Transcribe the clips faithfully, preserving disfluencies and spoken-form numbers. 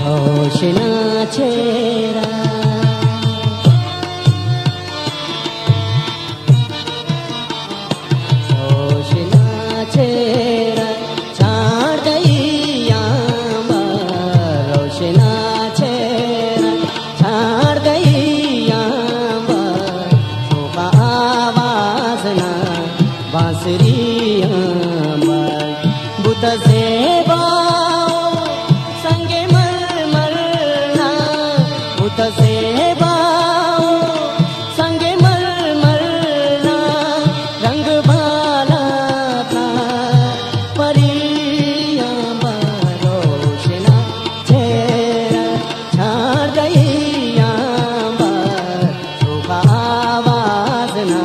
روشنا چہرہ، روشنا چہرہ، چھاڑ دئی آنبار، روشنا چہرہ، چھاڑ دئی آنبار، شوخ آواز نا بانسری آنبار، بت زیبا سنگ مرمر نا، بت زیبا سنگ مرمر نا، رنگ بالا تا پری آنبار، روشنا چہرہ، چھاڑ دئی آنبار، شوخ آواز نا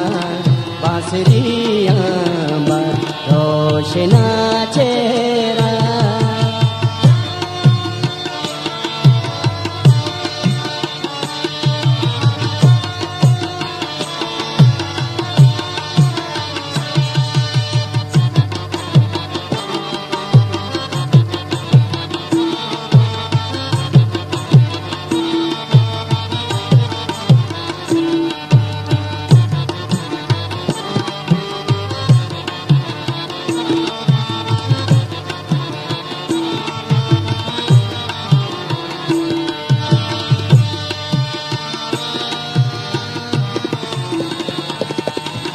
بانسری آنبار، روشنا چہرہ۔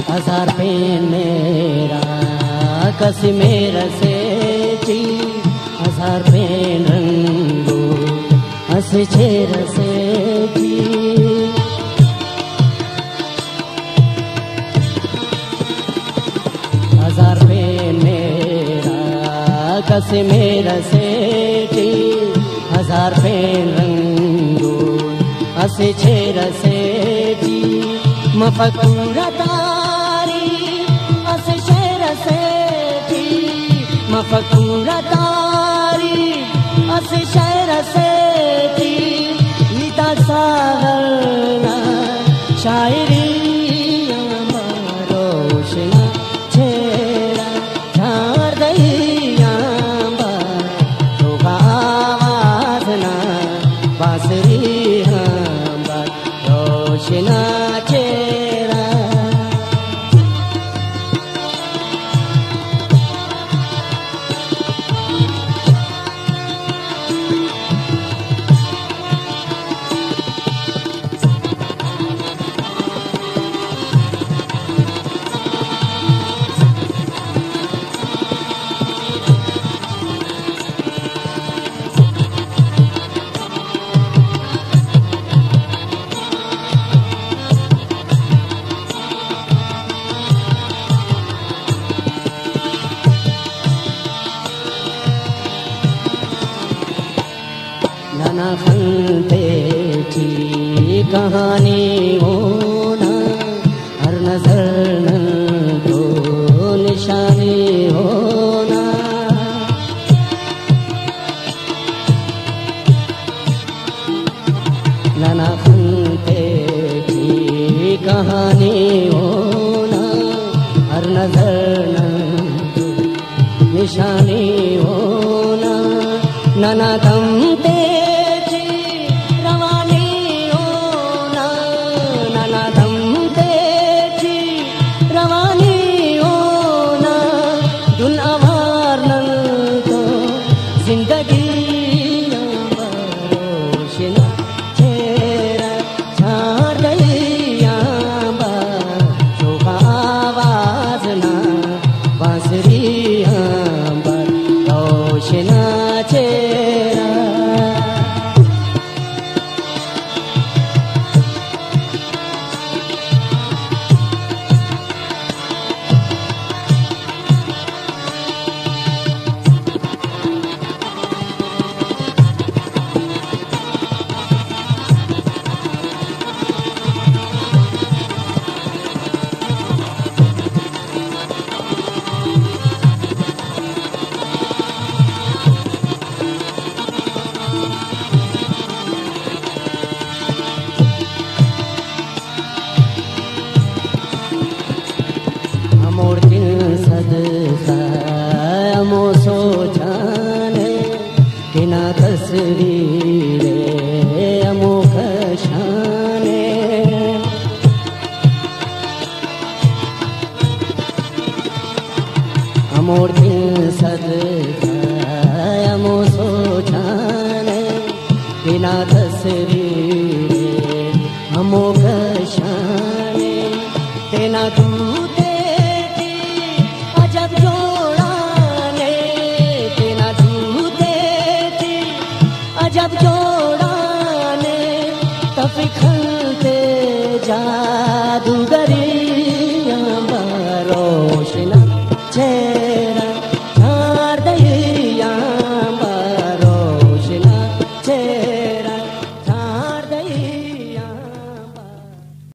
ہزار پین میرا کس میرا سے جی، ہزار پین رنگو اس چہرہ سے جی۔ ہزار پین میرا کس میرا سے جی، ہزار پین رنگو اس چہرہ سے جی، مفکورہ تاری اس شعر سے جی، مفکورہ تاری اس شعر سے جی، ایتا ساغر نا شاعری آنبار، روشنا چہرہ، جھاڑ دئی آنبار، شوخ آواز نا بانسری آنبار، روشنا چہرہ۔ ننا خن تیٹی کہانی اونا، ہر نظر نن تو نشانی اونا۔ ننا خن تیٹی کہانی اونا، ہر نظر نن تو نشانی اونا۔ ننا دم تیٹی روانی اونا، ننا دم تیٹی روانی اونا۔ دن اوار نن تو زندگی آنبار، روشنا چہرہ، جھاڑ دئی آنبار، شوخ آواز نا بانسری آنبار، روشنا چہرہ۔ ہموڑکن صدقہ ہمو سوچانے، تینا تصویر سر